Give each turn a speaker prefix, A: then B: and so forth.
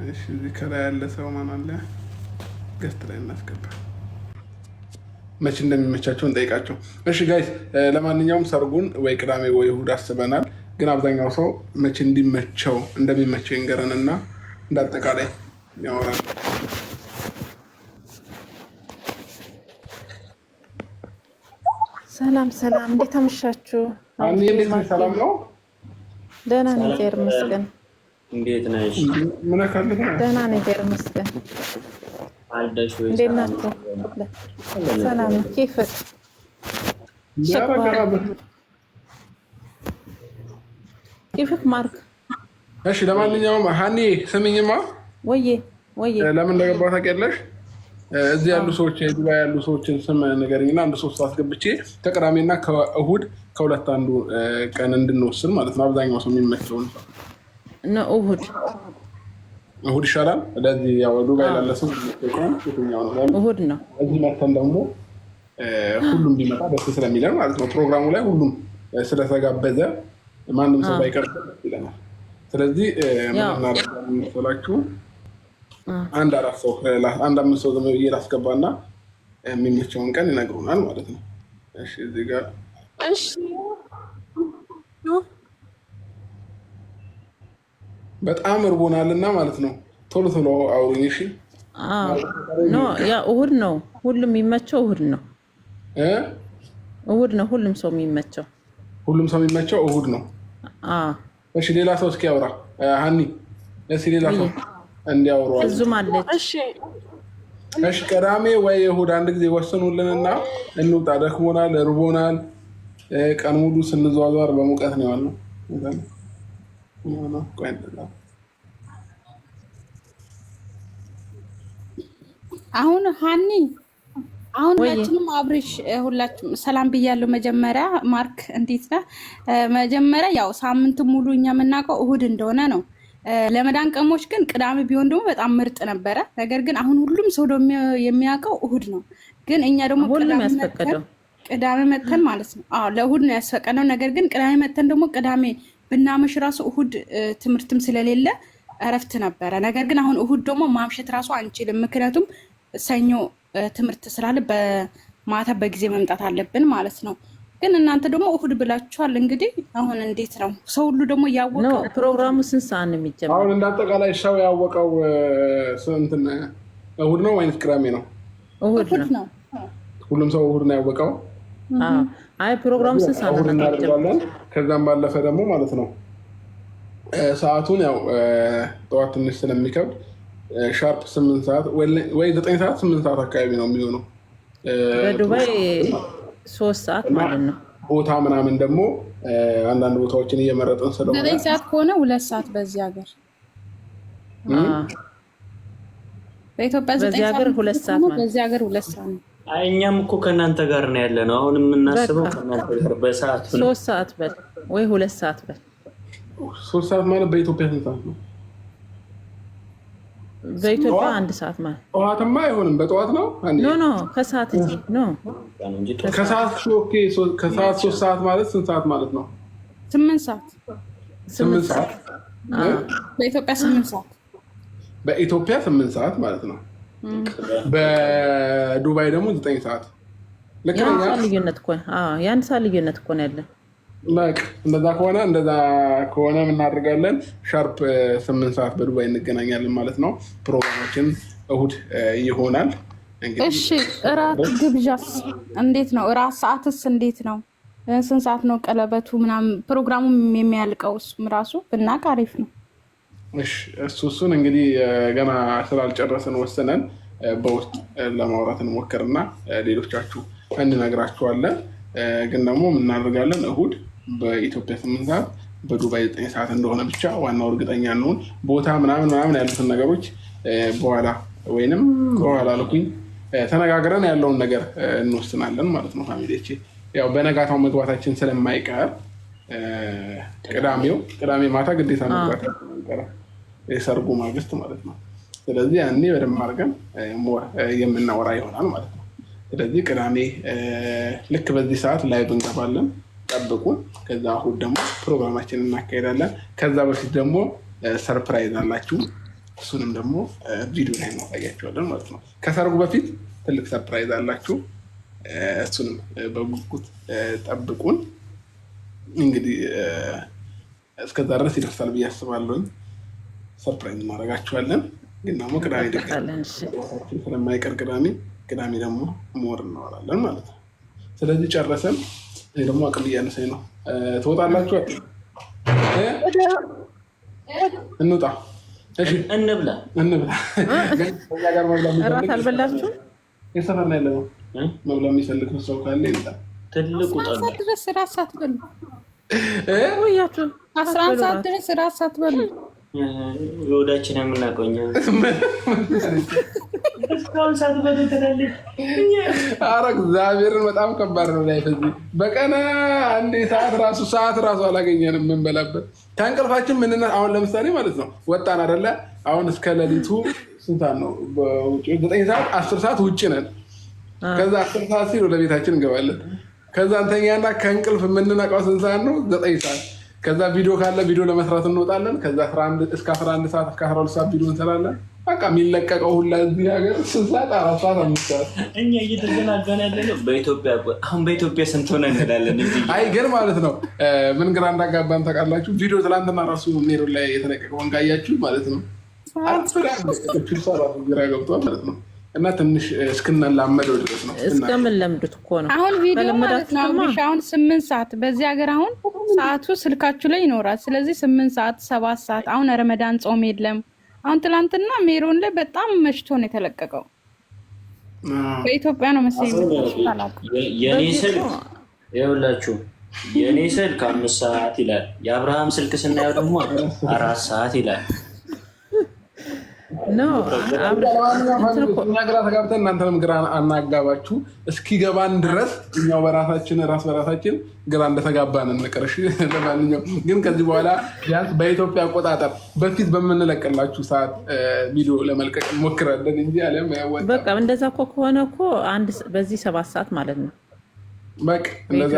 A: እሺ፣ እዚህ ከላይ ያለ ሰው ማን አለ? Guest ላይ እናስገባ። መቼ እንደሚመቻቸው እንጠይቃቸው። እሺ guys፣ ለማንኛውም ሰርጉን ወይ ቅዳሜ ወይ እሑድ አስበናል። ግን አብዛኛው ሰው መቼ እንዲመቸው እንደሚመቸው ይንገረን እና እንዳጠቃላይ ያወራል።
B: ሰላም ሰላም፣ እንዴት አመሻችሁ?
A: እንዴት ነሽ? ሰላም ነው?
B: ደህና ነኝ፣ እግዚአብሔር ይመስገን።
C: እንዴት ነሽ?
A: ምን አካል
B: ደህና ነኝ፣ እግዚአብሔር ይመስገን። እንዴት ናችሁ? ሰላም ነው። كيفك كيفك ማርክ?
A: እሺ፣ ለማንኛውም ሀኒ ስሚኝማ፣
B: ወዬ ወዬ፣
A: ለምን እንደገባሁ ታውቂያለሽ? እዚህ ያሉ ሰዎች የዱባይ ያሉ ሰዎችን ስም ንገረኝና አንድ ሶስት አስገብቼ ከቅዳሜና ከእሁድ ከሁለት አንዱ ቀን እንድንወስን ማለት ነው። አብዛኛው ሰው የሚመቸውን
B: ነው። እሁድ
A: እሁድ ይሻላል። ለዚህ ያው ዱባይ ላለ ሰው የትኛው ነው?
B: እሁድ ነው።
A: እዚህ መተን ደግሞ ሁሉም ቢመጣ ደስ ስለሚለን ማለት ነው። ፕሮግራሙ ላይ ሁሉም ስለተጋበዘ ማንም ሰው ባይቀር ደስ ይለናል። ስለዚህ ምን እናደርጋለን መሰላችሁ? አንድ አራት ሰው አንድ አምስት ሰው ዝም ብዬ ላስገባና የሚመቸውን ቀን ይነግሩናል ማለት ነው። እሺ እዚህ ጋር
D: እሺ
A: በጣም እርቦናልና ማለት ነው። ቶሎ ቶሎ አውሩኝ። እሺ
B: No ያ እሁድ ነው። ሁሉም የሚመቸው እሁድ ነው። እሁድ ነው ሁሉም ሰው የሚመቸው።
A: ሁሉም ሰው የሚመቸው እሁድ ነው። እሺ ሌላ ሰው እስኪ ያውራ። ሀኒ እስኪ ሌላ ሰው እንዲያወሩ
B: እዙም አለች።
A: እሺ ቅዳሜ ወይ እሁድ አንድ ጊዜ ወስኑልንና እንውጣ። ደክሞናል፣ እርቦናል። ቀን ሙሉ ስንዟዟር በሙቀት ነው ያልነው።
D: አሁን ሀኒ አሁን ሁላችንም አብርሽ ሁላችሁም ሰላም ብያለሁ። መጀመሪያ ማርክ እንዴት ነህ? መጀመሪያ ያው ሳምንት ሙሉ እኛ የምናውቀው እሁድ እንደሆነ ነው። ለመዳን ቀሞች ግን ቅዳሜ ቢሆን ደግሞ በጣም ምርጥ ነበረ። ነገር ግን አሁን ሁሉም ሰው ደግሞ የሚያውቀው እሁድ ነው። ግን እኛ ደግሞ
B: ሁሉም ያስፈቀደው
D: ቅዳሜ መተን ማለት ነው። አዎ ለእሁድ ነው ያስፈቀደው። ነገር ግን ቅዳሜ መተን ደግሞ ቅዳሜ ብናመሽ ራሱ እሁድ ትምህርትም ስለሌለ እረፍት ነበረ። ነገር ግን አሁን እሁድ ደግሞ ማምሸት ራሱ አንችልም። ምክንያቱም ሰኞ ትምህርት ስላለ በማታ በጊዜ መምጣት አለብን ማለት ነው። ግን እናንተ ደግሞ እሁድ ብላችኋል። እንግዲህ አሁን እንዴት ነው ሰው ሁሉ ደግሞ ያወቀው?
B: ፕሮግራሙ ስንት ሰዓት ነው የሚጀምረው?
A: አሁን እንዳጠቃላይ ሰው ያወቀው እንትን እሁድ ነው ወይንስ ቅዳሜ ነው?
B: እሁድ ነው።
A: ሁሉም ሰው እሁድ ነው ያወቀው።
B: አይ ፕሮግራሙ ስንት ሰዓት
A: እሁድ
B: ነው
A: እናደርጋለን። ከዛም ባለፈ ደግሞ ማለት ነው ሰዓቱን ያው ጠዋት ትንሽ ስለሚከብድ sharp 8 ሰዓት ወይ 9 ሰዓት 8 ሰዓት አካባቢ ነው የሚሆነው
B: በዱባይ 3 ሰዓት ማለት ነው።
A: ቦታ ምናምን ደግሞ አንዳንድ ቦታዎችን እየመረጥን ስለሆነ
D: 9 ሰዓት ከሆነ 2 ሰዓት በዚህ ሀገር በኢትዮጵያ
B: በዚህ
D: 9 ሰዓት
B: ሀገር 2 ሰዓት ማለት
D: በዚህ ሀገር 2 ሰዓት ነው።
C: አይ እኛም እኮ ከእናንተ ጋር ነው ያለ ነው። አሁን የምናስበው ከእናንተ ጋር በሰዓቱ ነው።
B: 3 ሰዓት በል ወይ 2 ሰዓት በል።
A: 3 ሰዓት ማለት በኢትዮጵያ ስንት ሰዓት ነው?
B: በኢትዮጵያ 1 ሰዓት ማለት
A: ጠዋትማ አይሆንም። በጠዋት ነው
B: No no ከሰዓት እንጂ no
A: ከሰዓት okay። ከሰዓት 3 ሰዓት ማለት ስንት ሰዓት ማለት ነው?
D: 8 ሰዓት
A: 8 ሰዓት
D: በኢትዮጵያ 8 ሰዓት
A: በኢትዮጵያ 8 ሰዓት ማለት ነው። በዱባይ ደግሞ 9 ሰዓት። ልክ ነኝ?
B: የአንድ ሰዓት ልዩነት እኮ የአንድ ሰዓት ልዩነት እኮ ነው ያለን።
A: በቃ እንደዛ ከሆነ እናደርጋለን። Sharp 8 ሰዓት በዱባይ እንገናኛለን ማለት ነው። ፕሮግራማችን እሁድ ይሆናል።
D: እሺ እራት ግብዣስ እንዴት ነው? እራት ሰዓትስ እንዴት ነው? ስንት ሰዓት ነው ቀለበቱ ምናምን ፕሮግራሙ የሚያልቀው? እሱም ራሱ ብናቅ አሪፍ ነው።
A: እሺ እሱን እንግዲህ ገና ስላልጨረስን ወስነን በውስጥ ለማውራት እንሞክርና ሌሎቻችሁ እንነግራችኋለን። ግን ደግሞ እናደርጋለን እሁድ በኢትዮጵያ 8 ሰዓት በዱባይ 9 ሰዓት እንደሆነ ብቻ ዋናው እርግጠኛ እንሆን። ቦታ ምናምን ምናምን ያሉትን ነገሮች በኋላ ወይንም በኋላ አልኩኝ ተነጋግረን ያለውን ነገር እንወስናለን ማለት ነው። Family ዎቼ ያው በነጋታው መግባታችን ስለማይቀር ቅዳሜው ቅዳሜ ማታ ግዴታ መግባት አይቀርም፣ የሰርጉ ማግስት ማለት ነው። ስለዚህ ያኔ በደንብ አድርገን more የምናወራ ይሆናል ማለት ነው። ስለዚህ ቅዳሜ ልክ በዚህ ሰዓት live እንገባለን፣ ጠብቁን። ከዛ እሑድ ደግሞ ፕሮግራማችንን እናካሄዳለን። ከዛ በፊት ደግሞ surprise አላችሁ። እሱንም ደግሞ ቪዲዮ ላይ እናሳያቸዋለን ማለት ነው። ከሰርጉ በፊት ትልቅ surprise አላችሁ። እሱንም በጉጉት ጠብቁን። እንግዲህ እስከዛ ድረስ ይደርሳል ብዬ አስባለሁኝ። Surprise እናደርጋችኋለን። ግን ደግሞ ቅዳሜ ስለማይቀር ቅዳሜ ቅዳሜ ደግሞ more እናወራለን ማለት ነው። ስለዚህ ጨረሰን። እኔ ደግሞ አቅም እያነሰኝ ነው። ትወጣላችሁ? እንውጣ፣
C: እንብላ፣
A: እንብላ።
B: እራት አልበላችሁም?
A: የሰፈር ነው ያለነው። መብላ የሚፈልግ ሰው ካለ ይምጣ።
C: ትልቁ
D: ሰዓት ድረስ እራት ሳትበሉ
B: ቆያችሁ።
D: 11 ሰዓት ድረስ እራት ሳትበሉ
C: የወዳችን የምናውቀው እኛ እስካሁን ሳትበሉ ትላለች።
A: ኧረ እግዚአብሔርን በጣም ከባድ ነው። ላይ እዚህ በቀን አንዴ ሰዓት ራሱ ሰዓት ራሱ አላገኘንም የምንበላበት ከእንቅልፋችን ምንነ አሁን ለምሳሌ ማለት ነው ወጣን አይደለ? አሁን እስከ ሌሊቱ ስንት ሰዓት ነው? 9 ሰዓት 10 ሰዓት ውጭ ነን። ከዛ 10 ሰዓት ሲል ወደ ቤታችን እንገባለን። ከዛ እንተኛና ከእንቅልፍ የምንነቃው ስንት ሰዓት ነው? 9 ሰዓት። ከዛ ቪዲዮ ካለ ቪዲዮ ለመስራት እንወጣለን። ከዛ እስከ 11 ሰዓት እስከ 12 ሰዓት ቪዲዮ እንሰራለን። በቃ የሚለቀቀው ሁላ እዚህ ሀገር ስንት ሰዓት? 4 ሰዓት 5 ሰዓት።
C: እኛ እየተዘናጋን ያለ ነው። በኢትዮጵያ አሁን በኢትዮጵያ ስንት ሆነ እንላለን።
A: አይ ግን ማለት ነው ምን ግራ እንዳጋባን ታውቃላችሁ? ቪዲዮ ትላንትና ራሱ ሜሮን ላይ የተለቀቀውን ካያችሁ ማለት ነው ግራ ገብቷል ማለት ነው። እና ትንሽ እስክንላመደው ድረስ ነው።
B: እስከምንለምዱት እኮ ነው
D: አሁን ቪዲዮ ማለት ነው። አሁን 8 ሰዓት በዚህ ሀገር አሁን ሰዓቱ ስልካችሁ ላይ ይኖራል። ስለዚህ 8 ሰዓት 7 ሰዓት አሁን ረመዳን ጾም የለም። አሁን ትላንትና ሜሮን ላይ በጣም መሽቶ ነው የተለቀቀው። በኢትዮጵያ ነው መሰለኝ።
C: የኔ ስልክ ይኸውላችሁ፣ የኔ ስልክ 5 ሰዓት ይላል። የአብርሃም ስልክ ስናየው ደግሞ 4 ሰዓት ይላል።
A: እኛ ግራ ተጋብተን እናንተንም ግራ አናጋባችሁ። እስኪገባን ድረስ እኛው በራሳችን ራስ በራሳችን ግራ እንደተጋባን እንቅር። እሺ፣ ለማንኛውም ግን ከዚህ በኋላ ቢያንስ በኢትዮጵያ አቆጣጠር በፊት በምንለቅላችሁ ሰዓት ቪዲዮ ለመልቀቅ እንሞክራለን እንጂ አለም ያወጣ
B: በቃ እንደዛ እኮ ከሆነ እኮ አንድ በዚህ 7 ሰዓት ማለት ነው።
A: በቃ እንደዛ